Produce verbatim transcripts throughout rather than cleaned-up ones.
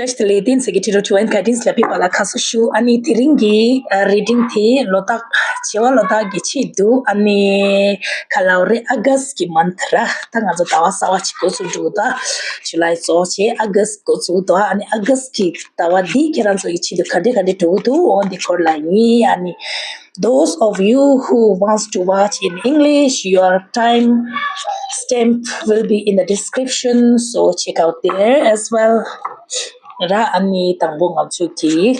ལས་དོན་སེ་ཀེ་ཊི་རི་ཊུ་ཨེན་གྷའི་ཌེན་སི་ལ་ཕེབས་པ་ལ་དགའ་བསུ་ཞུ། ཨ་ནི་དེ་རིང་གི་རི་ཌིང་དེ་ལོ་རྟགས་བྱེ་བ་ལོ་རྟགས་ཀྱི་ཆེད་དུ། ཨ་ནི་ག་ལབ་རེད། ཨ་གྷ་སི་ཊི་གི་མན་ཐི་ར། ད་ང་ཚོ་ཟླ་བ་གསར་པ་ཅིག་འགོ་ཚུགས་འགྲོ་གི་འདུག་ཇུ་ལའི་རྫོགས་བྱས་ཨ་གྷ་སི་ཊི་འགོ་ཚུགས་འདུག་ཨ་ནི་ཨ་གྷ་སི་ཊི་གི་ཟླ་བ་འདི་ཁྱེད་རང་ཚོ་ཡི་ཆེད་དུ་ག་འདྲས་ག་འདྲས་འགྲོ་གི་འདུག་འོ་འདི་སྐོར་ལ་ཡིན། ཨ་ནི། Those of you who wants to watch in English, your time stamp will be in the description, so check out there as well. ར། ཨ་ནི་དང་པོ་ང་ཚོ་གི།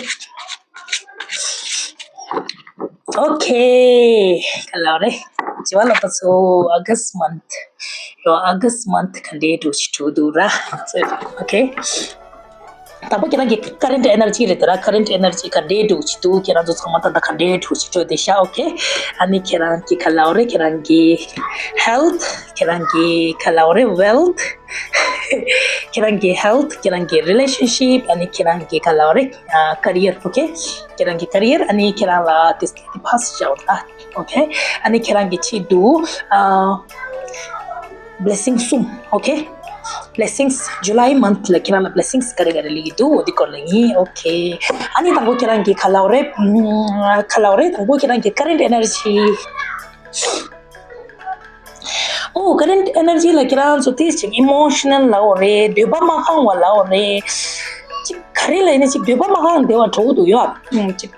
Okay, ག་ལབ་རེད། བྱེ་བ་ལོ་རྟགས་ཚོ། August month. ཡོ། August month ག་འདྲས་འགྲོ་ཞིག་འགྲོ་འདུག་ར། Okay. དང་པོ་ཁྱེད་རང་གི་current energy རེད་དེ་ར། Current energy ག་འདྲས་འགྲོ་ཞིག་འདུག་ཁྱེད་རང་ཚོ་ཚང་མ་ད་ལྟ་ག་འདྲས་འགྲོ་ཞིག་འགྲོ་དེ་ཤ། Okay. ཨ་ནི་ཁྱེད་རང་གི་ག་ལབ་རེད། ཁྱེད་རང་གི་health, ཁྱེད་རང་གི་ག་ལབ་རེད། wealth, ཁྱེད་རང་གི་health, ཁྱེད་རང་གི་relationship, ཨ་ནི་ཁྱེད་རང་གི་ག་ལབ་རེད། career. Okay. ཁྱེད་རང་གི་career, ཨ་ནི་ཁྱེད་རང་ལ་this pass བྱ་བ་ད། Okay. ཨ་ནི་ཁྱེད་རང་གི་ཆེད་དུ་ཨ། Blessing གསུམ། Okay. Blessings, July month ལ་ཁྱེད་རང་ལ་blessings ག་རེ་ག་རེ་སླེབས་ཀྱི་འདུག་འོ་འདི་སྐོར་ལ་ཡིན། Okay. ཨ་ནི་དང་པོ་ཁྱེད་རང་གི་ག་ལབ་རེད། ཨམ། ག་ལབ་རེད། དང་པོ་ཁྱེད་རང་གི་current energy. ཨོ། Current energy ལ་ཁྱེད་རང་ཚོ་ཏིས་ཅིག་emotional ལབ་དགོས་རེད། འདོད་པ་མ་ཁེངས་པ་ལབ་དགོས་རེད། ཅིག་ག་རེ་ལབ་ཡིན་ན་ཅིག་འདོད་པ་མ་ཁེངས་བསྡད་པ་འདྲ་པོ་འདུག་ཡ། ཨམ། ཅིག་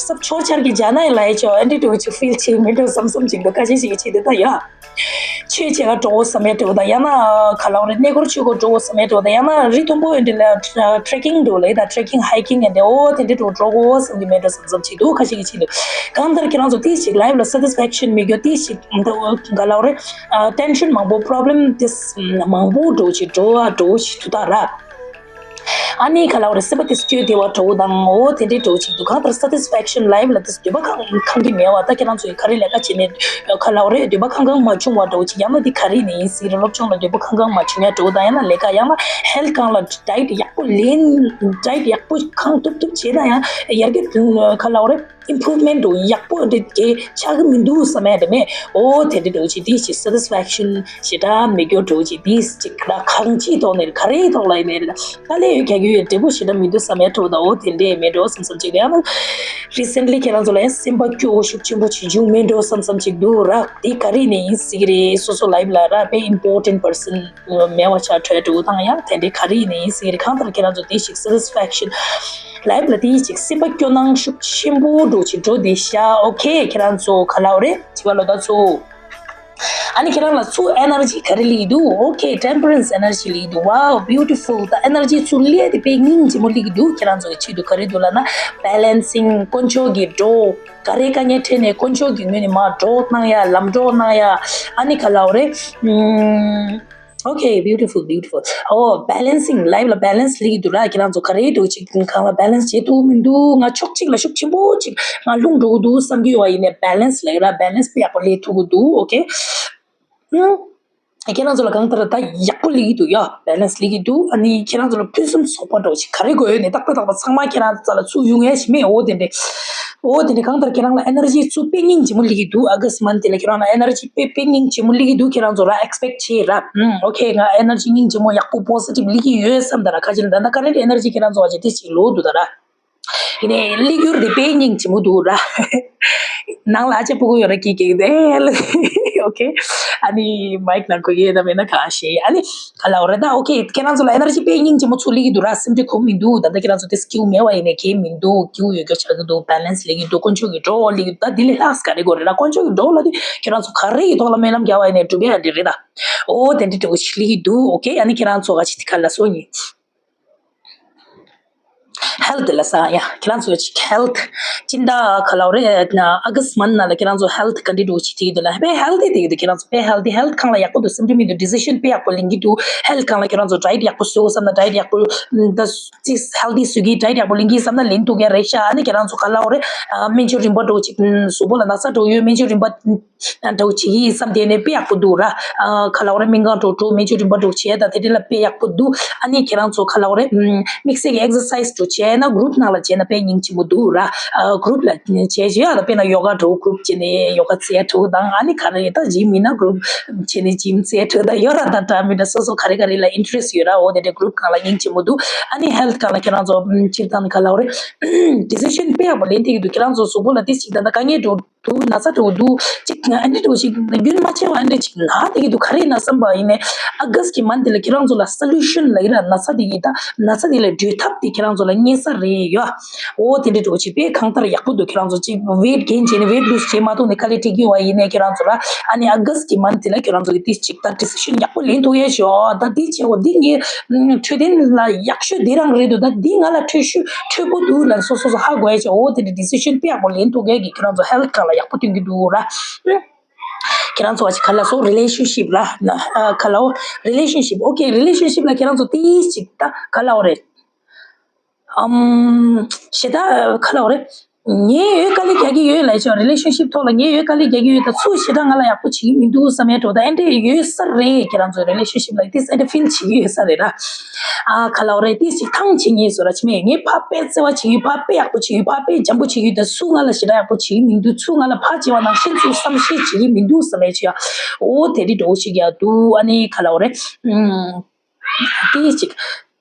སབ་ཆོས་ཆར་གྱི་ཇ་ན་ཡི་ལ་ཡི་ཆོ་ཨན་ཏི་ཏུ་ཅིག་feel བྱེད་མི་འགྲོ་བསམ་བསམ་ཅིག་འདུག་ཁ་ཤས་ཤིག་གིས་བྱེད་དེ་ད་ཡ། ཆོས་བྱེད་ག་འགྲོ་དགོས་བསམ་ཡ་འདྲ་པོ་དང་། ཡང་ན་ག་ལབ་རེད། གནས་སྐོར་ཆོས་སྐོར་འགྲོ་དགོས་བསམ་ཡ་འདྲ་པོ་དང་། ཡང་ན་རི་མཐོན་པོ་ཡོད་འདི་ལ་trekking འགྲོ་ལ་ཡི་ད་trekking, hiking ཡོད་འདི་འོ་དེ་འདྲ་འགྲོ་འགྲོ་དགོས་བསམ་གྱི་མེད་འགྲོ་བསམ་བསམ་ཅིག་འདུག་ཁ་ཤས་ཀྱིས་བྱེད་འདུག་གང་ལྟར་ཁྱེད་རང་ཚོ་ཏིས་ཅིག་life ལ་satisfaction མེད་རྒྱུ། ཏིས་ཅིག་འདི་འོ་ག་ལབ་རེད། ཨ། tension མང་པོ། problem this མང་པོ་འགྲོ་ཅིག་འགྲོ་བ་འགྲོ་ཅིག་འདུག་ད་ར། ཨ་ནི་ག་ལབ་རེད། སེམས་པ་དེ་སྐྱོ་བདེ་བ་འདྲ་པོ་དང་འོ་དེ་འདྲའི་འདྲ་པོ་ཅིག་འདུག་གང་ལྟར་satisfaction life ལ་དེ་འདོད་པ་ཁེངས་ཁེངས་ཀྱི་མེད་པ། ད་ཁྱེད་རང་ཚོས་ག་རེ་ལས་ཀ་བྱས་ནས་ག་ལབ་རེད། འདོད་པ་ཁེངས་ཁེངས་མ་བྱུང་བ་འདྲ་པོ་ཅིག་ཡང་ན་འདི་ག་རེ་ནས་ཡིན་སྲིད་རེད། སློབ་སྦྱོང་ལ་འདོད་པ་ཁེངས་ཁེངས་མ་བྱུང་ཡ་འདྲ་པོ་དང་། ཡང་ན་ལས་ཀ། ཡང་ན་health སྒང་ལ་diet ཡག་པོ་ལེན། diet ཡག་པོ་ཁེངས་ཐུབ་ཐུབ་བྱས་ན་ཡང་ཡར་རྒྱས་ག་ལབ་རེད། improvement འདྲ་པོ་ཡག་པོ་འདི་གས་ཆགས་ཀྱི་མི་འདུག་བསམ་ཡ་དེ་མེད། འོ་དེ་འདྲ་འདྲ་པོ་ཅིག་དེ་ཅིག་satisfaction ཞེ་དྲག་མེད་རྒྱུ་འདྲ་པོ་ཅིག་དེ་ཅིག་ད་གང་ཅིའི་ཐོག་ནས་ག་རེའི་ཐོག་ལ་ཡིན་ནའི་དཀའ་ལས་ཡོད་རྒྱག་རྒྱུ་ཡོད་འབྲས་བུ་ཞེ་དྲག་མི་འདུག་བསམ་ཡ་འདྲ་པོ་དང་། འོ་དེ་འདྲས་མེད་འགྲོ་བསམ་བསམ་ཅིག་ཡང་ན་recently ཁྱེད་རང་ཚོ་ལ་ཡང་སེམས་པ་སྐྱོ་བོ་ཤུགས་ཆེན་པོ་ཅིག་བྱུང་མེད་འགྲོ་བསམ་བསམ་ཅིག་འདུག་ར། དེ་ག་རེ་ནས་ཡིན་སྲིད་ཀྱི་རེད། སོ་སོ་life ལ་ར་དཔེ་important person མེད་པ་ཆགས་འགྲོ་ཡ་འདྲ་པོ་དང་། ཡང་དེ་འདྲའི་ག་རེ་ཡིན་ནའི་ཡིན་སྲིད་ཀྱི་རེད། གང་ལྟར་ཁྱེད་རང་ཚོ་དེ་ཞིག་satisfaction life ལ་དེ་ཞིག་སེམས་པ་སྐྱོ་སྣང་ཤུགས་ཆེན་པོ་འདྲ་པོ་ཅིག་འགྲོ་བསྡད་ཤག Okay. ཁྱེད་རང་ཚོ་ག་ལབ་རེད། བྱིས་པ་ལོ་ད་ཚོ། ཨ་ནི་ཁྱེད་རང་ལ་ཚུར་energy ག་རེ་སླེབས་ཀྱི་འདུག Okay. temperance energy སླེབས་ཀྱི་འདུག Wow, beautiful. ད་energy ཚུར་སླེབས་ཏེ་དཔེ་སྙིང་རྗེ་མོ་སླེབས་ཀྱི་འདུག་ཁྱེད་རང་ཚོ་གི་ཆེད་དུ་ག་རེ་འདུག་ལབ་ན་balancing དཀོན་མཆོག་གི་འགྲོ། ག་རེ་དཀའ་ངལ་འཕྲད་ནས་དཀོན་མཆོག་གི་ངོས་ནས་མར་འགྲོ་གནང་ཡ། ལམ་འགྲོ་གནང་ཡ། ཨ་ནི་ག་ལབ་རེད། ཨུམ། Okay, beautiful, beautiful. Oh, balancing, life ལ་balance སླེབས་ཀྱི་འདུག་ར། ཁྱེད་རང་ཚོ་ག་རེ་འདྲ་པོ་ཅིག་གང་ལ་balance བྱེད་ཐུབ་མི་འདུག་ང་ཕྱོགས་གཅིག་ལ་ཤུགས་ཆེན་པོ་ཅིག་ང་ལྷུང་འགྲོ་གི་འདུག་བསམ་གྱི་ཡོད་པ་ཡིན་ནའི་balance ལབ་ཡོད་ར། balance དཔེ་ཡག་པོ་སླེབས་ཐུབ་ཀྱི་འདུག Okay. ཨུམ། ཁྱེད་རང་ཚོ་ལ་གང་ལྟར་ད་ཡག་པོ་སླེབས་ཀྱི་འདུག་ཡ། balance སླེབས་ཀྱི་འདུག་ཨ་ནི་ཁྱེད་རང་ཚོ་ལ་ཕུན་སུམ་ཚོགས་པ་འདྲ་པོ་ཅིག་ག་རེ་དགོས་ཡོད་ནའི་ཏག་ཏག་ཏག་ཏག་ཚང་མ་ཁྱེད་རང་ཚོ་ལ་ཚུར་ཡོང་ཡ་ཞིག་མེད། འོ་དེ་འདྲས། འོ་དེ་འདྲས་གང་ལྟར་ཁྱེད་རང་ལ་energy ཚུར་དཔེ་སྙིང་རྗེ་མོ་སླེབས་ཀྱི་འདུག August month དེ་ལ་ཁྱེད་རང་ལ་energy དཔེ་དཔེ་སྙིང་རྗེ་མོ་སླེབས་ཀྱི་འདུག་ཁྱེད་རང་ཚོ་ར་expect བྱེད་ར། ཨུམ། Okay. ང་energy སྙིང་རྗེ་མོ་ཡག་པོ་positive སླེབས་ཀྱི་ཡོད་བསམ་ད་ར། ཁ་ཅིག་ལ་ད་ལྟ་current energy ཁྱེད་རང་ཚོ་བ་ཅིག་དེ་ཅིག་ལོག་འདུག་ད་ར། ཡིན་ནའི་སླེབས་རྒྱུ་དེ་དཔེ་སྙིང་རྗེ་མོ་འདུག་ར། ནང་ལ་ཨ་ཅག་སྤུ་གུ་ཡོད་ར་སྐད་རྒྱག་གི་འདུག Okay. ཨ་ནི་མའིག་ནང་གོ་གི་ཡོད་དམ་མེད་ན་ག་ཤེས། ཨ་ནི་ག་ལབ་རེད་ད། Okay. ཁྱེད་རང་ཚོ་ལ་energy དཔེ་སྙིང་རྗེ་མོ་ཚུར་སླེབས་ཀྱི་འདུག་ར། སེམས་ཁྲལ་དགོས་མི་འདུག་ད་ལྟ་ཁྱེད་རང་ཚོ་དེ་སྐྱིད་པོ་མེད་པ་ཡིན་ནའི་གལ་མི་འདུག་སྐྱིད་པོ་ཡོད་རྒྱུ་ཆགས་ཀྱི་འདུག balance སླེབས་ཀྱི་འདུག་དཀོན་མཆོག་གི་འགྲོ་སླེབས་ཀྱི་འདུག་ད་དེ་ལས་ལྷག་ག་རེ་དགོས་རེད་ལ། དཀོན་མཆོག་གི་འགྲོ་ལ་དེ་ཁྱེད་རང་ཚོ་ག་རེ་ཡི་ཐོག་ལ་སྨོན་ལམ་རྒྱག་པ་ཡིན་ནའི་འགྲུབ་ཡ་འདི་རེད་ད། འོ་དེ་འདྲ་འདྲ་པོ་ཞིག་སླེབས་ཀྱི་འདུག Okay. ཨ་ནི་ཁྱེད་རང་ཚོ་ག་ཅིག་དེ་ག་ལ་སོང་ཡིན། health ལ་ས་ཡ། ཁྱེད་རང་ཚོ་ཅིག་health སྤྱི་ཟླ་ག་ལབ་རེད། August month ནང་ལ་ཁྱེད་རང་ཚོ་health ག་འདྲ་འདྲ་པོ་ཅིག་བྱེད་ཀྱི་འདུག་ལ། དཔེ་healthy དེ་ཡོད་འདུག་ཁྱེད་རང་ཚོ་དཔེ་healthy health སྒང་ལ་ཡག་པོ་འདུག་སེམས་ཁྲལ་མི་འདུག decision དཔེ་ཡག་པོ་ལེན་གྱི་འདུག health སྒང་ལ་ཁྱེད་རང་ཚོ་diet ཡག་པོ་བཟོ་དགོས་བསམ་ན་diet ཡག་པོ། ད་ཅིག་healthy བཟོ་གི་diet ཡག་པོ་ལེན་གྱི་བསམ་ན་ལེན་ཐུབ་ཀྱི་རེད་ཤག་ཨ་ནི་ཁྱེད་རང་ཚོ་ག་ལབ་རེད། ཨ། སྨན་བཅོས་རིམ་པ་འདྲ་པོ་ཅིག་གཟུགས་པོ་ལ་ན་ཚ་འདྲ་པོ་ཡོད། སྨན་བཅོས་རིམ་པ་འདྲ་པོ་བྱེད་ཀྱི་ཡིན་བསམ་དེ་ནས་དཔེ་ཡག་པོ་འདུག་ར། ཨ། ག་ལབ་རེད། སྨན་ཁང་འགྲོ་འགྲོ་སྨན་བཅོས་རིམ་པ་འདྲ་པོ་བྱས་ད་དེ་འདྲ་ལ་དཔེ་ཡག་པོ་འདུག་ཨ་ནི་ཁྱེད་རང་ཚོ་ག་ལབ་རེད། ཨམ། དམིགས་བསལ་གྱི་exercise འདྲ་པོ་བྱས། བྱས་ན་གུ་རུབ་ནང་ལ་བྱས་ན་དཔེ་སྙིང་རྗེ་མོ་འདུག་ར། ཨ་གུ་རུབ་ལ་བྱས་བྱས་ཡ་ད་དཔེར་ན་ཡོ་ག་འགྲོ་གུ་རུབ་བྱས་ནས་ཡོ་ག་རྩེ་ཡ་འགྲོ་དང་ཨ་ནི་ག་རེ་ད་ཇིམ་མིན་ན་གུ་རུབ་བྱས་ནས་ཇིམ་རྩེ་ཡ་འགྲོ་ད་ཡོ་ར་ད་འདྲ་མི་འདྲ་སོ་སོ་ག་རེ་ག་རེ་ལ་ཨིན་ཊ་རེ་སི་ཊི་ཡོད་ར། འོ་དེ་འདྲའི་གུ་རུབ་ནང་ལ་སྙིང་རྗེ་མོ་འདུག་ཨ་ནི་ཧེལ་ཐི་སྒང་ལ་ཁྱེད་རང་ཚོ་སྤྱིར་བཏང་ག་ལ་འོ་རེད། ཌི་སི་ཤན་དཔེ་ཡག་པོ་ལེན་ཐུབ་ཀྱི་འདུག་ཁྱེད་རང་ཚོ་གཟུགས་པོ་ལ་དེ་ཞིག་ད་ད་དཀའ་ངལ་འགྲོ་འདུག་ན་ཚ་འགྲོ་འདུག་ཅིག་ཨ་འདྲ་འགྲོ་ཞིག་རྒྱུན་མ་ཆད་པ་ཨ་འདྲ་ཅིག་ན་དེ་གི་འདུག་ག་རེ་ན་བསམ་པ་ཡིན་ནས་ཨ་གྷ་སི་གི་མན་དེ་ལ་ཁྱེད་རང་ཚོ་ལ་སོ་ལུ་ཤན་ལ་ཡིན་ན་ན་ཚ་དེ་གི་ད་ན་ཚ་དེ་ལ་འགྲོས་ཐབས་དེ་ཁྱེད་རང་ཚོ་ལ་རྙེད་ས་རེད་ཡོ། འོ་དེ་འདྲ་འགྲོ་ཞིག་དཔེ་གང་ལྟར་ཡག་པོ་འདུག་ཁྱེད་རང་ཚོ་ཅིག་ཝེ་ཊི་གེན་བྱས་ནས་ཝེ་ཊི་ལུ་སི་བྱེད་མ་ཐུབ་ནས་དཀའ་ལས་འཕྲད་ཀྱི་ཡོད་པ་ཡིན་ནས་ཁྱེད་རང་ཚོ་ལ་ཨ་ནི་ཨ་གྷ་སི་གི་མན་དེ་ལ་ཁྱེད་རང་ཚོ་གི་དེ་ཅིག་ད་ཌི་སི་ཤན་ཡག་པོ་ལེན་ཐུབ་ཡས་ཤོག་ད་འདི་བྱེད་འོ་འདི་ངའི་འཕྲོད་བསྟེན་ལ་ཡག་ཤོས་འདི་རང་རེད་འདུག་ད་འདི་ང་ལ་འཕྲོད་ཤོས་འཕྲོད་པོ་འདུག་ལ་སོ་སོ་སོ་ཧ་གོ་ཡས་ཤོག་འོ་དེ་འདྲ་ཌི་སི་ཤན་དཔེ་ཡག་པོ་ལེན་ཐུབ་མཁན་གྱི་ཁྱེད་རང་ཚོ་ཧེལ་ཐི་སྒང་ལ་ཡག་པོ་སྟོན་གྱི་འདུག་ར། ཁྱེད་རང་ཚོ་བ་ཅིག་ག་ལ་སོ་རི་ལེ་ཤན་ཤིབ་ལ་ན་ཨ་ག་ལ་འོ་རི་ལེ་ཤན་ཤིབ་ཨོ་ཀེ་རི་ལེ་ཤན་ཤིབ་ལ་ཁྱེད་རང་ཚོ་ཏིས་ཅིག་ད་ག་ལ་འོ་རེད། ཨམ། ཞེ་དྲག་ག་ལ་འོ་རེད། ངས་ཡོད་དཀའ་ལས་རྒྱག་གི་ཡོད་ལབ་ཆོག་རི་ལེ་ཤན་ཤིབ་ཐོག་ལ་ངས་ཡོད་དཀའ་ལས་རྒྱག་གི་ཡོད་ད་ཚུར་ཞེ་དྲག་ང་ལ་ཡག་པོ་བྱེད་ཀྱི་མི་འདུག་བསམ་ཡས་འགྲོ་ད་ཨེ་འདྲས་ཡོད་ས་རེད། ཁྱེད་རང་ཚོ་རི་ལེ་ཤན་ཤིབ་ལ་ཏིས་ཨེ་འདྲས་ཕིལ་བྱེད་ཀྱི་ཡོད་ས་རེད་ར། ཨ་ག་ལ་འོ་རེད་ཏིས་ཅིག་ཐང་བྱེད་ངེས་བཟོ་ར་ཆི་མེད་ངས་ཕ་དཔེ་བརྩེ་བ་བྱེད་ཀྱི་ཕ་དཔེ་ཡག་པོ་བྱེད་ཀྱི་ཕ་དཔེ་འཇམ་པོ་བྱེད་ཀྱི་ད་ཚུར་ང་ལ་ཞེ་དྲག་ཡག་པོ་བྱེད་ཀྱི་མི་འདུག་ཚུར་ང་ལ་ཕ་བྱེད་པ་ནང་བཞིན་ཚུར་བསམ་ཤེས་བྱེད་ཀྱི་མི་འདུག་བསམ་ཡས་ཆི་ཡ་འོ་དེ་འདྲས་འགྲོ་ཞིག་ཡ་འདུག་ཨ་ནི་ག་ལ་འོ་རེད། ཨམ། དེ་ཅིག་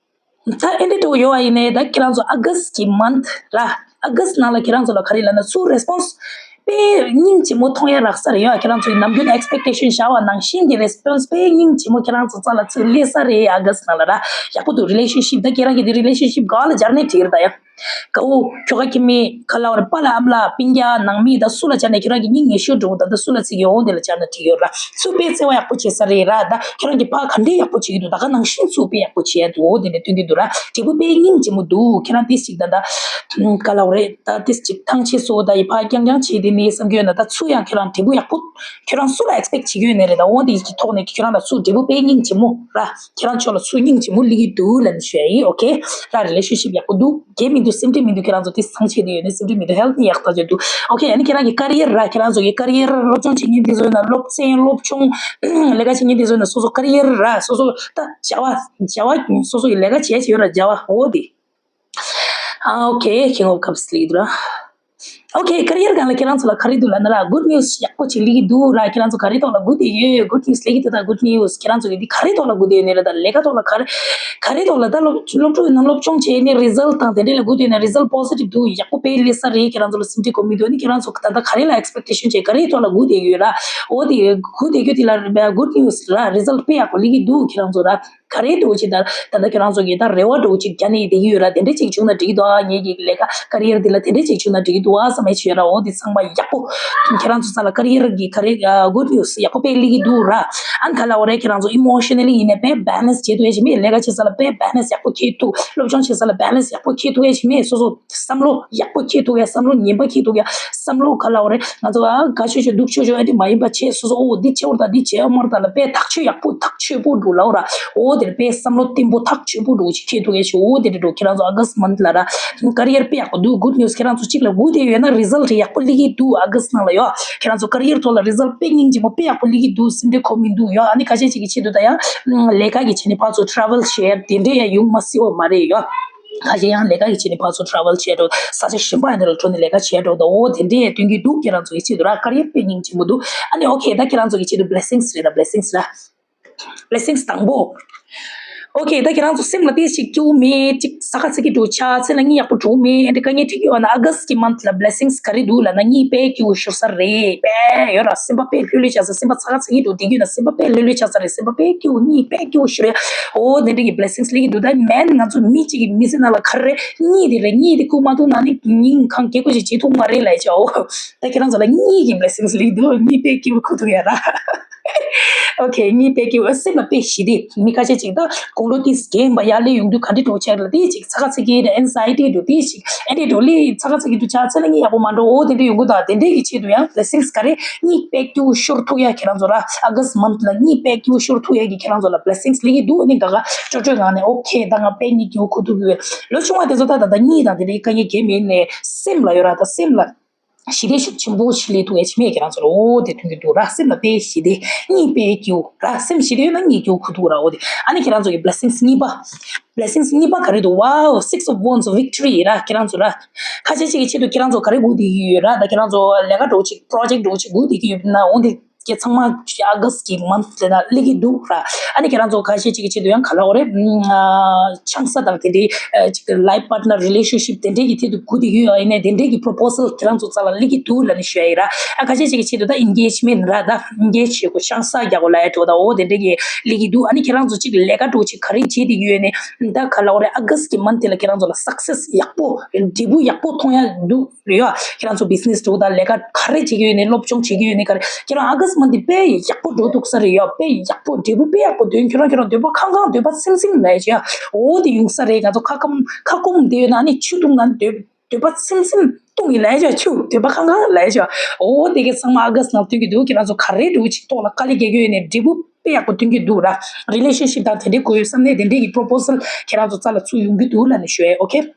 ད་ཨེ་འདྲ་འགྲོ་ཡོད་པ་ཡིན་ནའི་ད་ཁྱེད་རང་ཚོ་ཨ་གྷ་སི་གི་མན་ཐི་ར་ཨ་གྷ་སི་ནང་ལ་ཁྱེད་རང་ཚོ་ལ་ག་རེ་ལབ་ན་ཚུར་རེ་སི་པོན་སི་དཔེ་སྙིང་རྗེ་མོ་མཐོང་ཡ་རག་ས་རེད་ཡ། ཁྱེད་རང་ཚོའི་ནམ་རྒྱུན་ཨེག་སི་པེག་ཊེ་ཤན་བཞག་པ་ནང་བཞིན་གྱི་རེ་སི་པོན་སི་དཔེ་སྙིང་རྗེ་མོ་ཁྱེད་རང་ཚོ་རྩ་ལ་ཚུར་སླེབས་ས་རེད་ཨ་གྷ་སི་ནང་ལ་ར། ཡག་པོ་འདུག་རི་ལེ་ཤན་ཤིབ་ད་ཁྱེད་རང་གི་དེ་རི་ལེ་ཤན་ཤིབ་ག་ལ་སྦྱར་ནས་བྲིས་རེད་ད་ཡ། དགའ་བོ་ཁྱོ་ག་ཁྱི་མི་ག་ལ་བར་པཱ་ལགས་ཨ་མ་ལགས་སྤུན་ཀྱག་ནང་མི་དང་སུ་ལ་བྱས་ནས་ཁྱོད་རང་གི་སྙིང་ཉེ་ཤོས་འགྲོ་ད་ལྟ་སུ་ལ་ཚིག་གི་འོང་དེ་ལ་བྱས་ན་འགྲིག་ཡོད་ར། སུ་དཔེ་བརྩེ་བ་ཡག་པོ་བྱེད་ས་རེད་ར། ད་ཁྱོད་རང་གི་ཕ་ག་འདྲས་ཡག་པོ་བྱེད་ཀྱི་འདུག་ད་ག་ནང་བཞིན་སུ་དཔེ་ཡག་པོ་བྱེད་ཡ་འདུག་འོ་དེ་ནས་སྟོན་གྱི་འདུག་ར། འབྲས་བུ་དཔེ་སྙིང་རྗེ་མོ་འདུག་ཁྱེད་རང་ཏིས་ཅིག་ད་ད་ག་ལ་བ་རེད་ད་ཏིས་ཅིག་ཐང་ཆད་སོ་ད་ཡི་ཕ་རྐྱང་རྐྱང་བྱེད་དེ་ནས་བསམ་གྱི་ཡོད་ན་ད་ཚུར་ཡང་ཁྱོད་རང་འབྲས་བུ་ཡག་པོ་ཁྱོད་རང་སུ་ལ་ཨེག་སི་པེག་བྱེད་ཀྱི་ཡོད་ནས་རེད། ད་འོ་དེ་ཡི་གི་ཐོག་ནས་ཁྱོད་རང་ལ་སུ་འབྲས་བུ་དཔེ་སྙིང་རྗེ་མོ་ར། ཁྱེད་རང་ཕྱོགས་ལ་ཚུར་སྙིང་རྗེ་མོ་སླེབས་ཀྱི་འདུག་ལབ་ནས་ཞུ་ཡ་ཡིན། ཨོ་ཁེ་ར། རི་ལེ་ཤན་ཤིབ་ཡག་པོ་འདུག་རྒྱལ་མི་འདུག་སེམས་ཁྲལ་མི་འདུག་ཁྱེད་རང་ཚོ་དེ་ཚང་ཆེད་དུ་ཡོད་ནས་སེམས་ཁྲལ་མི་འདུག་ཧེལ་ཐི་ནི་ཡག་ཐག་ཆོད་འདུག་ཨོ་ཁེ། ཨ་ནི་ཁྱེད་རང་གི་ཀ་རི་ཡར་ར། ཁྱེད་རང་ཚོ་གི་ཀ་རི་ཡར་སློབ་སྦྱོང་བྱེད་མཁན་དེ་ཚོ་ཡིན་ན་སློབ་ཚན་སློབ་སྦྱོང་ལས་ཀ་བྱེད་མཁན་དེ་ཚོ་ཡིན་ན་སོ་སོ་ཀ་རི་ཡར་ར་སོ་སོ་ད་བྱ་བ་བྱ་བ་སོ་སོ་ཡི་ལས་ཀ་བྱེད་བྱེད་ཡོད་ར་བྱ་བ་འོ་དེ། ཨ་ཨོ་ཁེ། ཁྱེད་ངོ་ཁབ་སི་ལི་འདུག་ར། ཨོ་ཁེ། ཀ་རི་ཡར་སྒང་ལ་ཁྱེད་རང་ཚོ་ལ་ག་རེ་འདུག་ལབ་ན་ར། གུད་ནིའུ་སི་ཡག་པོ་ཅིག་སླེབས་ཀྱི་འདུག་ར། ཁྱེད་རང་ཚོ་ག་རེ་ཐོག་ལ་སྒུག་བསྡད་ཡོད། གུད་ནིའུ་སི་སླེབས་ཀྱི་འདུག་ད་གུད་ནིའུ་སི་ཁྱེད་རང་ཚོ་གི་འདི་ག་རེ་ཐོག་ལ་སྒུག་བསྡད་ཡོད་ནས་ར། ད་ལས་ཀ་ཐོག་ལ་ག་རེ་ག་རེ་ཐོག་ལ་ད་སློབ་སློབ་ཕྲུག་ཡིན་ན་སློབ་སྦྱོང་བྱས་ནས་རི་ཛལ་དང་དེ་འདྲས་ལ་སྒུག་བསྡད་ཡོད་ན་རི་ཛལ་པོ་སི་ཊིབ་འདུག་ཡག་པོ་དཔེ་སླེབས་ས་རེད། ཁྱེད་རང་ཚོ་ལ་སེམས་ཁྲལ་དགོས་མི་འདུག་ཨ་ནི་ཁྱེད་རང་ཚོ་ད་ལྟ་ག་རེ་ལ་ཨེག་སི་པེག་ཊེ་ཤན་བྱས་ག་རེ་ཐོག་ལ་སྒུག་བསྡད་ཡོད་ར། འོ་དེ་སྒུག་བསྡད་རྒྱུ་དེ་ལ་གུད་ནིའུ་སི་ར། རི་ཛལ་དཔེ་ཡག་པོ་སླེབས་ཀྱི་འདུག་ཁྱེད་རང་ཚོ་ར། ག་རེ་འདྲ་བོ་ཅིག་ད་ད་ལྟ་ཁྱེད་རང་ཚོ་གིས་ད་རེ་བ་འདྲ་བོ་ཅིག་རྒྱག་ནས་བསྡད་ཀྱི་ཡོད་ར། དེ་འདྲ་ཅིག་བྱུང་ན་འགྲིག་གི་འདུག་ཨ། ངེད་ཀྱི་ལས་ཀ་ཀ་རི་ཡར་འདི་ལ་དེ་འདྲ་ཅིག་བྱུང་ན་འགྲིག་གི་འདུག་ཨ་བསམ་ཡས་ཅིག་ཡོད་ར། འོ་དེ་ཚང་མ་ཡག་པོ་ཁྱེད་རང་ཚོ་ས་ལ་ཀ་རི་ཡར་གི་ག་རེ་གུད་ནིའུ་སི་ཡག་པོ་དཔེ་སླེབས་ཀྱི་འདུག་ར། ཨ་ནི་ག་ལ་འོ་རེད། ཁྱེད་རང་ཚོ་ཨི་མོ་ཤ་ན་ལི་ཡིན་ནའི་དཔེ་བེ་ལན་སི་བྱེད་ཐུབ་ཡས་ཅིག་མེད། ལས་ཀ་བྱེད་ས་ལ་དཔེ་བེ་ལན་སི་ཡག་པོ་འཁྱེར་ཐུབ། སློབ་སྦྱོང་བྱེད་ས་ལ་བེ་ལན་སི་ཡག་པོ་འཁྱེར་ཐུབ་ཡས་ཅིག་མེད། སོ་སོ་བསམ་བློ་ཡག་པོ་འཁྱེར་ཐུབ་ཡས། བསམ་བློ་ངན་པ་འཁྱེར་ཐུབ་ཡས། བསམ་བློ་ག་ལ་འོ་རེད། ང་ཚོ་ཨ་དགའ་ཆོས་ཆོས་སྡུག་ཆོས་ཆོས་ཨ་འདི་མ་ཡིན་པ་བྱས། སོ་སོ་འོ་འདི་བྱེད་འོ་ད་འདི་བྱེད་ཨ་མར་ད་ལ་དཔེ་ཐག་ཆོད་ཡག་པོ་ཐག་ཆོད་པོ་འགྲོ་ལ་འོ་ར། འོ་དེར་དཔེ་བསམ་བློ་བརྟན་པོ་ཐག་ཆོད་པོ་འགྲོ་ཅིག་འཁྱེར་ཐུབ་ཡས་ཆོས་འོ་དེ་འདྲ་འགྲོ། ཁྱེད་རང་ཚོ་ཨ་གྷ་སི་མན་ཐི་ལ་ར་ཀ་རི་ཡར་དཔེ་ཡག་པོ་འདུག་གུད་ནིའུ་སི་ཁྱེད་རང་ཚོ་གཅིག་ལ་སྒུག་བསྡད་ཡོད་ན་རི་ཛལ་ཊི་ཡག་པོ་སླེབས་ཀྱི་འདུག་ཨ་གྷ་སི་ནང་ལ་ཡོ། ཁྱེད་རང་ཚོ་ཀ་རི་ཡར་ཐོག་ལ་རི་ཛལ་ཊི་དཔེ་སྙིང་རྗེ་མོ་དཔེ་ཡག་པོ་སླེབས་ཀྱི་འདུག་སེམས་ཁྲལ་དགོས་མི་འདུག་ཡོ། ཨ་ནི་ཁ་ཤས་ཅིག་གི་ཆེད་དུ་ད་ཡང་ལས་ཀ་གི་ཆེད་ནས་ཕར་ཚུར་ཊ་རེ་ཝལ་བྱས་དེ་འདྲས་ཡང་ཡོང་མ་སྲིད་པ་མ་རེད་ཡོ། ཁ་ཤས་ཡང་ལས་ཀ་གི་ཆེད་ནས་ཕར་ཚུར་ཊ་རེ་ཝལ་བྱས་འགྲོ། ས་ཆ་གཞན་པ་ཡང་དེ་ལ་འགྲོ་ནས་ལས་ཀ་བྱས་འགྲོ་ད། འོ་དེ་འདྲས་ཡང་སྟོན་གྱི་འདུག་ཁྱེད་རང་ཚོ་གི་ཆེད་དུ་ར། ཀ་རི་ཡར་དཔེ་སྙིང་རྗེ་མོ་འདུག་ཨ་ནི་ཨོ་ཁེ། ད་ཁྱེད་རང་ཚོ་གི་ཆེད་དུ་བི་ལེ་སིང་སི་རེད། ད་བི་ལེ་སིང་སི་ར། བི་ལེ་སིང་སི་དང་པོ། ཨོ་ཁེ། ད་ཁྱེད་རང་ཚོ་སེམས་ལ་ཏོག་ཙམ་སྐྱིད་པོ་མེད་ཅིག་ས་ཁ་ཚ་གི་འདུག་ཆ་ཚེ་ལ་གཉིད་ཡག་པོ་འགྲོ་མེད་ཨ་འདྲ་དཀའ་ངལ་འཕྲད་ཀྱི་ཡོད་ན་ཨ་གྷ་སི་གི་མན་ཐི་ལ་བི་ལེ་སིང་སི་ག་རེ་འདུག་ལབ་ན་གཉིད་དཔེ་སྐྱིད་པོ་ཤོར་ས་རེད། དཔེ་ཡོད་ར། སེམས་པ་དཔེ་ལྷོད་ལྷོད་ཆགས་ས། སེམས་པ་ས་ཁ་ཚ་གི་འདུག་བསྡད་ཀྱི་ཡོད་ན་སེམས་པ་དཔེ་ལྷོད་ལྷོད་ཆགས་ས་རེད། སེམས་པ་དཔེ་སྐྱིད་པོ་གཉིད་དཔེ་སྐྱིད་པོ་ཤོར་རེད། འོ་དེ་འདྲ་གི་བི་ལེ་སིང་སི་སླེབས་ཀྱི་འདུག་ད་མེན་ང་ཚོ་མི་གཅིག་གི་མི་ཚེ་ནང་ལ་ག་རེ་གཉིད་དེ་རེད། གཉིད་དེ་ཁུག་མ་ཐུབ་ན་ནི་ཉིན་གང་བརྒྱད་དགུ་ཞིག་བྱེད་ཐུབ་མ་རེད་ལབ་ཡ་ཆ། འོ་ད་ཁྱེད་རང་ཚོ་ལ་གཉིད་ཀྱི་བི་ལེ་སིང་སི་སླེབས་ཀྱི་འདུག་གཉིད་དཔེ་སྐྱིད་པོ་ཁུག་ཐུབ་ཡ་ར། ཨོ་ཁེ། གཉིད་དཔེ་སྐྱིད་པོ། སེམས་ལ་དཔེ་ཞི་བདེ། མི་ཁ་ཤས་ཅིག་ད་དགུང་ལོ་ཏིས་རྒན་པ་ཡར་སླེབས་ཡོང་དུས་ག་འདྲ་འདྲ་བོ་ཆགས་ལ་དེ་ཅིག་ས་ཁ་ཚ་གི་རེད། ཨེན་ཛའི་ཊི་འདྲ་བོ་དེ་ཅིག་ཨེ་འདྲ་འདྲ་བོ་སླེབས། ས་ཁ་ཚ་གི་འདུག་ཆ་ཚེ་ལ་གཉིད་ཡག་པོ་མ་འགྲོ། འོ་དེ་འདྲ་ཡོང་གི་འདུག་དེ་འདྲ་གི་ཆེད་དུ་ཡང་བི་ལེ་སིང་སི་ག་རེ་གཉིད་དཔེ་སྐྱིད་པོ་ཤོར་ཐུབ་ཡ། ཁྱེད་རང་ཚོ་ར་ཨ་གྷ་སི་མན་ཐི་ལ་གཉིད་དཔེ་སྐྱིད་པོ་ཤོར་ཐུབ་ཡ་གི་ཁྱེད་རང་ཚོ་ལ་བི་ལེ་སིང་སི་སླེབས་ཀྱི་འདུག་ཨ་ནི་ག་ག་ཅོ་ཅོའི་ངང་ནས་ཨོ་ཁེ། ད་ང་དཔེ་གཉིད་སྐྱིད་པོ་ཁུག་ཐུབ་ཀྱི་ཡོད། ལོ་ཆུང་བ་དེ་ཚོ་ད་ད་ད་གཉིད་དང་དེ་འདྲའི་དཀའ་ངལ་གང་ཡང་མེད་ནས་སེམས་ལ་ཡོད་ར། ད་སེམས་ལ། ཞི་བདེ་ཤུགས་ཆེན་པོ་ཞིག་སླེབས་ཐུབ་ཡ་ཅིག་མེད། ཁྱེད་རང་ཚོ་ལ་འོ་དེ་སྟོན་གྱི་འདུག་ར། སེམས་ལ་དཔེ་ཞི་བདེ། གཉིད་དཔེ་སྐྱིད་པོ་ར། སེམས་ཞི་བདེ་ཡོད་ན་གཉིད་སྐྱིད་པོ་ཁུག་འདུག་ར། འོ་དེ་ཨ་ནི་ཁྱེད་རང་ཚོ་གི་blessings གཉིས་པ། blessings གཉིས་པ་ག་རེ་འདུག Wow, Six of Wands, victory ར། ཁྱེད་རང་ཚོ་ར། ཁ་ཤས་ཅིག་གི་ཆེད་དུ་ཁྱེད་རང་ཚོ་ག་རེ་སྒུག་བསྡད་ཀྱི་ཡོད་ར། ད་ཁྱེད་རང་ཚོ་ལས་ཀ་འདྲ་བོ་ཅིག་project འདྲ་བོ་ཅིག་སྒུག་བསྡད་ཀྱི་ཡོད་ན་འོ་དེ། ཀྱི་ཚང་མ་August གི་month དེ་ན་སླེབས་ཀྱི་འདུག་ར། ཨ་ནི་ཁྱེད་རང་ཚོ་ཁ་ཤས་ཅིག་གི་ཆེད་དུ་ཡང་ག་ལ་འོ་རེད། ཨ། ཆང་ས་དང་དེ་འདྲའི་ཨ། ཅིག་life partner relationship དེ་འདྲའི་གི་ཐད་དུ་སྒུག་བསྡད་ཀྱི་ཡོད་ཡིན་ནའི་དེ་འདྲའི་གི་proposal ཁྱེད་རང་ཚོ་རྩ་ལ་སླེབས་ཀྱི་འདུག་ལབ་ནས་ཞུ་ཡ་ཡིན་ར། ཨ། ཁ་ཤས་ཅིག་གི་ཆེད་དུ་ད་engagement ར། ད་engage བྱེད་དགོས། ཆང་ས་རྒྱག་དགོས་ལབ་ཡ་འདྲ་བོ་ད་འོ་དེ་འདྲའི་གི་སླེབས་ཀྱི་འདུག་ཨ་ནི་ཁྱེད་རང་ཚོ་ཅིག་ལས་ཀ་འདྲ་བོ་ཅིག་ག་རེ་བྱེད་བསྡད་ཀྱི་ཡོད་ནའི་ད་ག་ལ་འོ་རེད། August གི་month དེ་ལ་ཁྱེད་རང་ཚོ་ལ་success ཡག་པོ་འབྲས་བུ་ཡག་པོ་མཐོང་ཡ་འདུག་རེད་ཡ། ཁྱེད་རང་ཚོ་business འགྲོ་དང་ལས་ཀ་ག་རེ་བྱེད་ཀྱི་ཡོད་ནའི་སློབ་སྦྱོང་བྱེད་ཀྱི་ཡོད་ནའི་ག་རེ་ཁྱེད་རང་August month དེ་དཔེ་ཡག་པོ་འགྲོ་འདུག་ས་རེད་ཡ། དཔེ་ཡག་པོ་འབྲས་བུ་དཔེ་ཡག་པོ་འདོན། ཁྱེད་རང་ཁྱེད་རང་འདོད་པ་ཁང་ཁང་འདོད་པ་ཚིམ་ཚིམ་ལས་བྱེད་ཡ། འོ་དེ་ཡོང་ས་རེད། ང་ཚོ་ཁ་སྐོམ་ཁ་སྐོམ་བསྡད་ཡོད་ན་ནི་ཆུ་བཏུང་ན་འདོད་འདོད་པ་ཚིམ་ཚིམ་བཏུང་ཡིན་ལས་བྱེད་ཡ། ཆུ་འདོད་པ་ཁང་ཁང་ལས་བྱེད་ཡ། འོ་དེ་གི་ཚང་མ་August ནང་སྟོན་གྱི་འདུག་ཁྱེད་རང་ཚོ་ག་རེ་འདྲ་བོ་ཅིག་ཐོག་ལ་དཀའ་ལས་རྒྱག་གི་ཡོད་ནའི་འབྲས་བུ་དཔེ་ཡག་པོ་སྟོན་གྱི་འདུག་ར། relationship དང་དེ་འདྲའི་དགོས་ཡོད་བསམ་ནའི་དེ་འདྲའི་གི་proposal ཁྱེད་རང་ཚོ་རྩ་ལ་ཚུར་ཡོང་གི་འདུག་ལབ་ནས་ཞུ་ཡ། okay།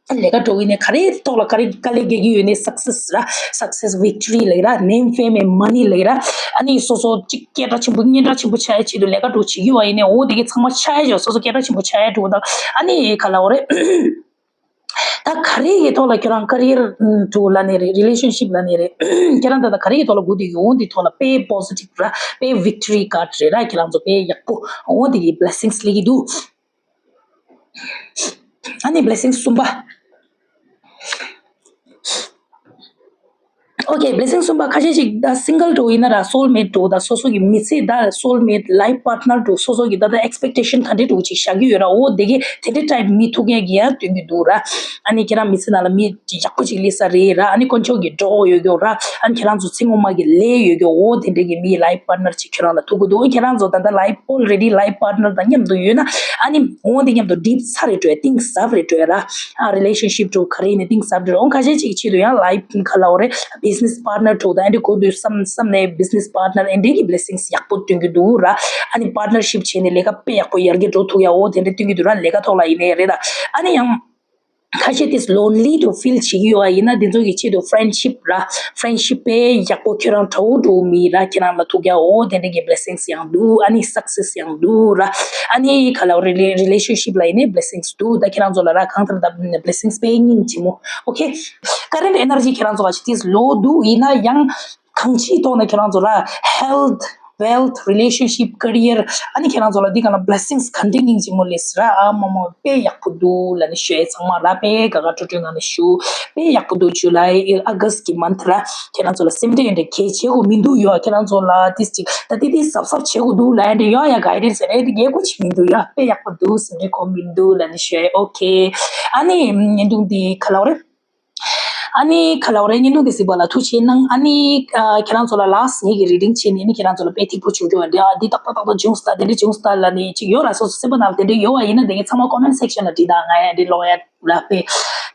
ལས་ཀ་འགྲོ་གི་ནས་ག་རེ་ཐོག་ལ་ག་རེ་དཀའ་ལས་རྒྱག་གི་ཡོད་ནས་success ར། success, victory ལབ་ར། name, fame and money ལབ་ར། ཨ་ནི་སོ་སོ་གཅིག་སྐད་གྲགས་ཆེན་པོ་སྙན་གྲགས་ཆེན་པོ་ཆགས་ཡ་ཆེད་དུ་ལས་ཀ་འགྲོ་བྱེད་ཀྱི་ཡོད་པ་ཡིན་ནའི་འོ་དེ་གི་ཚང་མ་ཆགས་ཡ་ཆོག་སོ་སོ་སྐད་གྲགས་ཆེན་པོ་ཆགས་ཡ་འགྲོ་དང་ཨ་ནི་ག་ལ་འོ་རེད། ད་ག་རེ་གི་ཐོག་ལ་ཁྱོད་རང་career འགྲོ་ལབ་ནས་རེད། relationship ལབ་ནས་རེད། ཁྱེད་རང་ད་ལྟ་ག་རེ་གི་ཐོག་ལ་སྒུག་བསྡད་ཡོད་འོ་དེ་ཐོག་ལ་དཔེ་positive ར། དཔེ་victory card རེད་ར། ཁྱེད་རང་ཚོ་དཔེ་ཡག་པོ་འོ་དེ་གི་blessings སླེབས་ཀྱི་འདུག་ཨ་ནི་blessing གསུམ་པ། okay, blessing གསུམ་པ་ཁ་ཤས་ཤིག་ད་single འགྲོ་ཡིན་ན་ར་soulmate འགྲོ་ད་སོ་སོ་གི་མི་ཚེ་ད་soulmate, life partner འགྲོ་སོ་སོ་གི་ད་ད་expectation ག་འདྲས་འགྲོ་ཅིག་བཞག་གི་ཡོད་ར། འོ་དེ་གི་དེ་འདྲས་type མི་ཐུག་ཡ་གི་ཡ་སྟོན་གི་འདུག་ར། ཨ་ནི་ཁྱེད་རང་མི་ཚེ་ནང་ལ་མི་ཡག་པོ་ཅིག་སླེབས་ས་རེད་ར། ཨ་ནི་དཀོན་མཆོག་གི་གྲོགས་ཡོད་གི་ར། ཨ་ནི་ཁྱེད་རང་ཚོ་ཚེ་སྔོན་མ་གི་ལས་ཡོད་གི་འོ་དེ་འདྲས་གི་མི་life partner ཅིག་ཁྱེད་རང་ལ་ཐུག་གི་འདུག་ཁྱེད་རང་ཚོ་ད་ད་life already life partner དང་མཉམ་དུ་ཡོད་ན་ཨ་ནི་འོ་དེ་མཉམ་དུ་འགྲིག་ཚར་རེད་འགྲོ་ཡ། གཏིང་ཟབ་རེད་འགྲོ་ཡ་ར། ཨ་relationship འགྲོ་ག་རེ་ཡིན་ནའི་གཏིང་ཟབ་འགྲོ་ཡ། འོ་ཁ་ཤས་ཅིག་ཆེད་དུ་ཡང་life ག་ལ་འོ་རེད། business partner འགྲོ་ད་ཨ་འདྲས་དགོས་འདུག་བསམ་བསམ་ནས་business partner ཨ་འདྲས་གི་blessings ཡག་པོ་སྟོན་གི་འདུག་ར། ཨ་ནི་partnership བྱས་ནས་ལས་ཀ་དཔེ་ཡག་པོ་ཡར་རྒྱས་འགྲོ་ཐུབ་ཡ་འོ་དེ་འདྲས་སྟོན་གི་འདུག་ར། ལས་ཀ་ཐོག་ལ་ཡིན་ནའི་རེད་ད། ཨ་ནི་ཡང་ཁ་ཤས་དེ་lonely དུ་feel བྱེད་ཀྱི་ཡོད་པ་ཡིན་ན་དེ་ཚོ་གི་ཆེད་དུ་friendship ར། friendship དཔེ་ཡག་པོ་ཁྱོད་རང་དྲང་པོ་འགྲོ་མི་ར་ཁྱེད་རང་ལ་ཐུག་ཡ་འོ་དེ་འདྲས་གི་blessings ཡང་འདུག་ཨ་ནི་success ཡང་འདུག་ར། ཨ་ནི་ག་ལ་འོ་རེད། relationship ལ་ཡིན་ནའི་blessings འདུག་ད་ཁྱེད་རང་ཚོ་ལ་ར་གང་ལྟར་ད་blessings དཔེ་སྙིང་རྗེ་མོ། okay། current energy ཁྱེད་རང་ཚོ་བ་ཞིག་དེ་low འདུག་ཡིན་ན་ཡང་གང་ཅིའི་ཐོག་ནས་ཁྱེད་རང་ཚོ་ར་health, wealth, relationship, career ཨ་ནི་ཁྱེད་རང་ཚོ་ལ་འདི་ག་ལ་blessings ག་འདྲའི་སྙིང་རྗེ་མོ་སླེབས་ར། ཨ་མ་མ་དཔེ་ཡག་པོ་འདུག་ལབ་ནས་ཞུ་ཡ། ཚང་མ་ར་དཔེ་དགའ་དགའ་སྤྲོ་སྤྲོའི་ངང་ནས་ཞུ། དཔེ་ཡག་པོ་འདུག July, August གི་month ར། ཁྱེད་རང་ཚོ་ལ་སེམས་ཁྲལ་འདྲ་གས་བྱེད་དགོས་མི་འདུག་ཡོ། ཁྱེད་རང་ཚོ་ལ་ཏིས་ཅིག་ད་ཏི་ཏི་གཟབ་གཟབ་བྱེད་དགོས་འདུག་ལབ་ཡ་འདྲ་ཡོ། ཡ་guidance རེད་འདི་རྒྱལ་སྒོ་ཆེ་མི་འདུག་ཡ། དཔེ་ཡག་པོ་འདུག་སེམས་ཁྲལ་དགོས་མི་འདུག་ལབ་ནས་ཞུ་ཡ། okay། ཨ་ནི་བརྙན་ཐུང་འདི་ག་ལ་བ་རེད། ཨ་ནི་ག་ལ་བ་རེད། བརྙན་ཐུང་འདི་གཟིགས་པ་ལ་ཐུགས་རྗེ་གནང་། ཨ་ནི་ཨ་ཁྱེད་རང་ཚོ་ལ་last ངེད་ཀྱི་reading བྱས་ནས་ཨ་ནི་ཁྱེད་རང་ཚོ་ལ་དཔེ་ཐིག་པོ་བྱུང་རྒྱུ་བ་འདི་ཨ་འདི་ཏག་ཏག་ཏག་ཏག་བྱུང་སོང་ད་དེ་འདྲ་བྱུང་སོང་ད་ལབ་ནས་ཅིག་ཡོད་ར། སོ་སོ་སེམས་པ་ནང་ལ་དེ་འདྲ་ཡོད་པ་ཡིན་ན་དེ་གའི་ཚང་མ་comment section ལ་བྲིས་དང་། ང་ཡ་འདི་ཀློག་ཡ་ལ་དཔེ་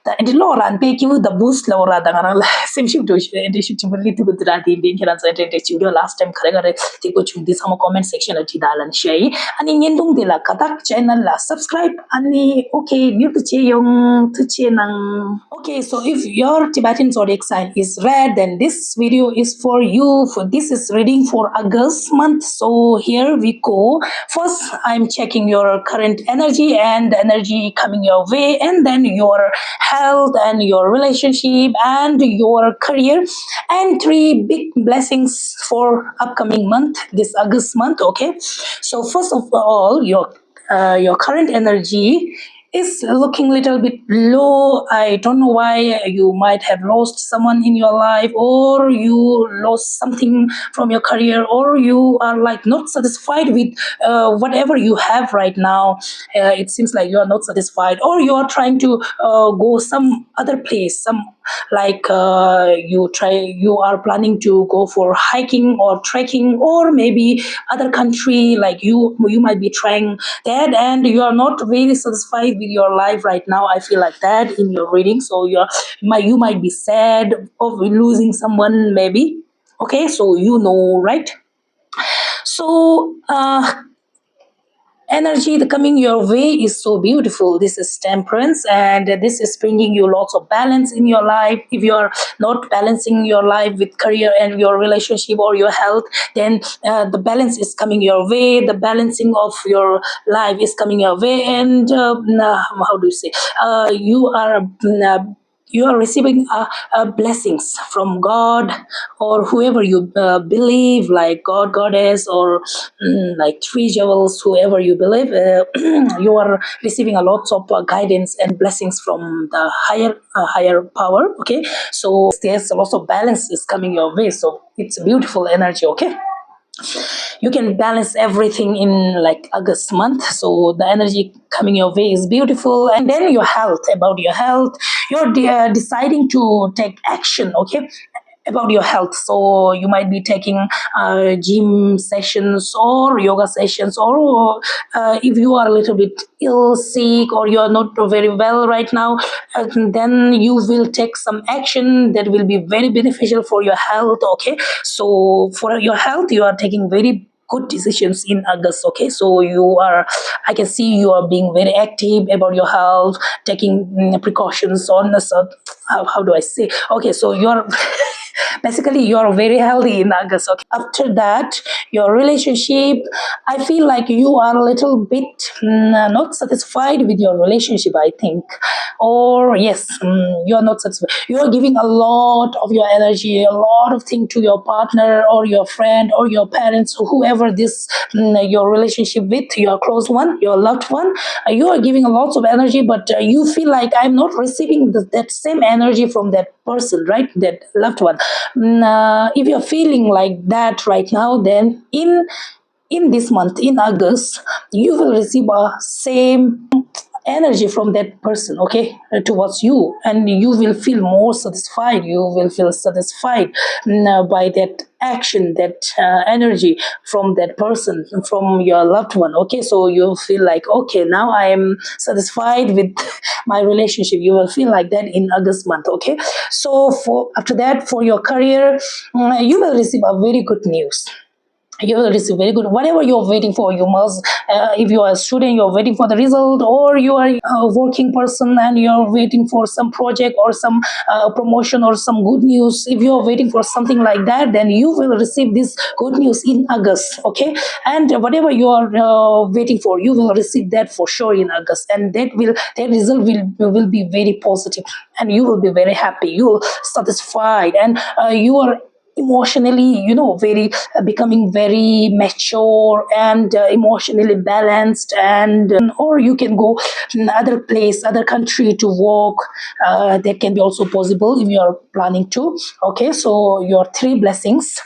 ད་འདི་ཀློག་ར་དཔེ་give the boost ལབ་ར། ད་ང་རང་ལ་སེམས་ཤུགས་འགྲོ་ཞིག་འདྲ་འདྲ་ཞིག་བྱུང་བ་ལི་ཐུག་གི་འདུག་ར། དེ་འདི་ཁྱེད་རང་ཚོ་འདྲ་འདྲ་བྱུང་རྒྱུ་last time ག་རེ་ག་རེ་ཐིག་པོ་བྱུང་འདི་ཚང་མ་comment section ལ་བྲིས་དང་ལབ་ནས་ཞུ་ཡ་ཡིན། ཨ་ནི་བརྙན་ཐུང་འདི་ལ་དགའ་ཐག channel ལ་subscribe ཨ་ནི་okay མྱུར་དུ་མཇལ་ཡོང་། ཐུགས་རྗེ་གནང་། Okay, so if your Tibetan zodiac sign is red, then this video is for you. For this is reading for August month. So here we go. First, I'm checking your current energy and the energy coming your way, and then your health and your relationship and your career, and three big blessings for upcoming month, this August month. Okay, so first of all, your uh, your current energy is looking little bit low. I don't know why. You might have lost someone in your life, or you lost something from your career, or you are like not satisfied with uh, whatever you have right now. Uh, it seems like you are not satisfied, or you are trying to uh, go some other place, some like uh, you try you are planning to go for hiking or trekking or maybe other country, like you you might be trying that and you are not very satisfied with your life right now. I feel like that in your reading, so you are might you might be sad of losing someone maybe. Okay, so you know, right? So uh Energy the coming your way is so beautiful. This is temperance, and this is bringing you lots of balance in your life. If you are not balancing your life with career and your relationship or your health, then uh, the balance is coming your way. The balancing of your life is coming your way, and uh, how do you say? Uh, you are uh, you are receiving uh, uh, blessings from God or whoever you uh, believe, like God, goddess, or mm, like three jewels, whoever you believe. Uh, you are receiving a lots of uh, guidance and blessings from the higher uh, higher power. Okay, so there's lots of balance is coming your way. So it's a beautiful energy. Okay, you can balance everything in like August month. So the energy coming your way is beautiful. And then your health, about your health, you're de- uh, deciding to take action. Okay, about your health. So you might be taking uh, gym sessions or yoga sessions, or uh, if you are a little bit ill, sick, or you are not very well right now, uh, then you will take some action that will be very beneficial for your health. Okay, so for your health, you are taking very good decisions in August. Okay, so you are, I can see you are being very active about your health, taking mm, precautions on the sort. How, how do I say? Okay, so you're basically you're very healthy in August. Okay, after that, your relationship, I feel like you are a little bit mm, not satisfied with your relationship, I think. Or yes, mm, you are not satisfied. You are giving a lot of your energy, a lot of thing to your partner or your friend or your parents, whoever this mm, your relationship with, your close one, your loved one. Uh, you are giving a lots of energy, but uh, you feel like I'm not receiving the, that same energy from that person, right? That loved one. Mm, uh, if you're feeling like that right now, then in in this month, in August, you will receive a same energy from that person, okay, uh, towards you, and you will feel more satisfied. You will feel satisfied mm, uh, by that action, that uh, energy from that person, from your loved one. Okay, so you feel like, okay, now I am satisfied with my relationship. You will feel like that in August month. Okay, so for after that, for your career, mm, you will receive a very good news. You will receive very good, whatever you're waiting for. You must uh, if you are a student, you're waiting for the result, or you are a working person and you're waiting for some project or some uh, promotion or some good news. If you're waiting for something like that, then you will receive this good news in August. Okay, and whatever you are uh, waiting for, you will receive that for sure in August, and that will that result will will be very positive, and you will be very happy, you will satisfied, and uh, you are emotionally, you know, very uh, becoming very mature and uh, emotionally balanced, and um, or you can go in other place, other country to work. Uh, that can be also possible if you are planning to. Okay, so your three blessings.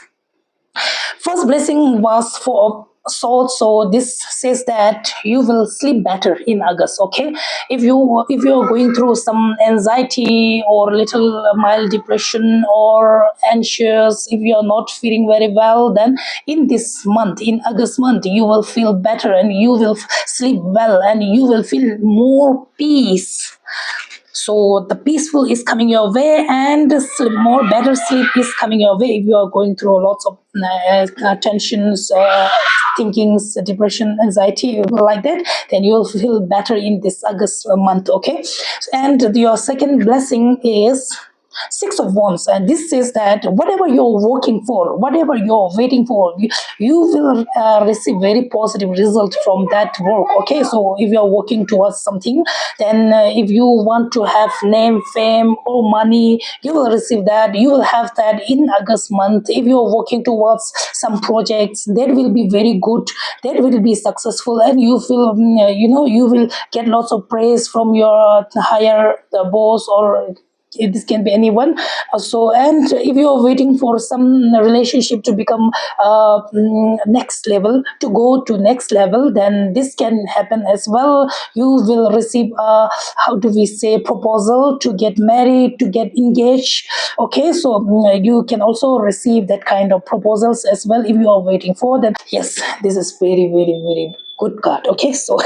First blessing was for salt, so this says that you will sleep better in August. Okay, if you if you are going through some anxiety or little mild depression or anxious, if you are not feeling very well, then in this month, in August month, you will feel better and you will sleep well and you will feel more peace. So the peaceful is coming your way, and sleep, more better sleep is coming your way. If you are going through lots of uh, uh, tensions, uh, thinkings, depression, anxiety, like that, then you will feel better in this August month. Okay, and your second blessing is Six of Wands, and this says that whatever you're working for, whatever you're waiting for, you, you will uh, receive very positive result from that work. Okay, so if you're working towards something, then uh, if you want to have name, fame, or money, you will receive that. You will have that in August month. If you're working towards some projects, that will be very good, that will be successful, and you feel mm, you know, you will get lots of praise from your higher uh, boss, or this can be anyone. Uh, so, and if you are waiting for some relationship to become uh, mm, next level, to go to next level, then this can happen as well. You will receive a, how do we say, proposal to get married, to get engaged. Okay, so mm, you can also receive that kind of proposals as well if you are waiting for them. Yes, this is very, very, very good card. Okay, so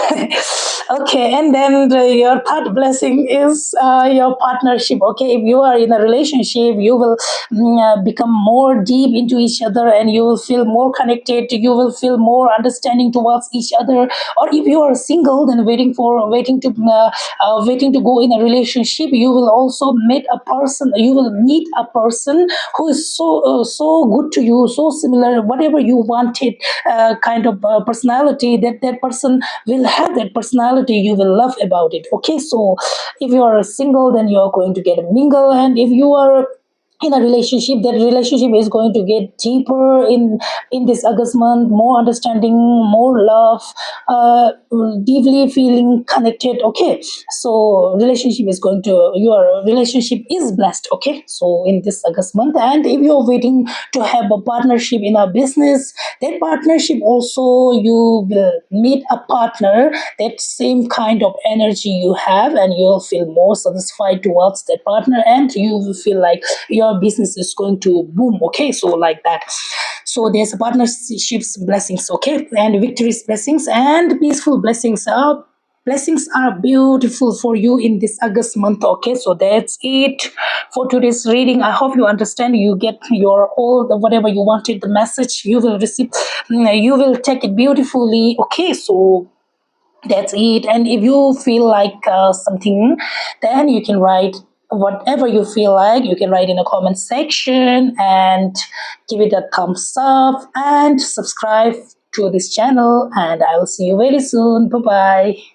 Okay, and then the, your third blessing is uh, your partnership. Okay, if you are in a relationship, you will mm, uh, become more deep into each other, and you will feel more connected. You will feel more understanding towards each other. Or if you are single, then waiting for waiting to uh, uh, waiting to go in a relationship, you will also meet a person. You will meet a person who is so uh, so good to you, so similar, whatever you wanted uh, kind of uh, personality, that that person will have that personality you will love about it. Okay, so if you are single, then you are going to get a mingle, and if you are in a relationship, that relationship is going to get deeper in in this August month, more understanding, more love, uh, deeply feeling connected. Okay, so relationship is going to your relationship is blessed. Okay, so in this August month, and if you're waiting to have a partnership in a business, that partnership also you will meet a partner that same kind of energy you have, and you'll feel more satisfied towards that partner, and you will feel like your business is going to boom. Okay, so like that. So there's partnerships blessings, okay, and victories blessings and peaceful blessings are blessings are beautiful for you in this August month. Okay, so that's it for today's reading. I hope you understand, you get your all the whatever you wanted, the message you will receive, mm, you will take it beautifully. Okay, so that's it. And if you feel like uh, something, then you can write whatever you feel like. You can write in the comment section and give it a thumbs up and subscribe to this channel. And I will see you very soon. Bye bye.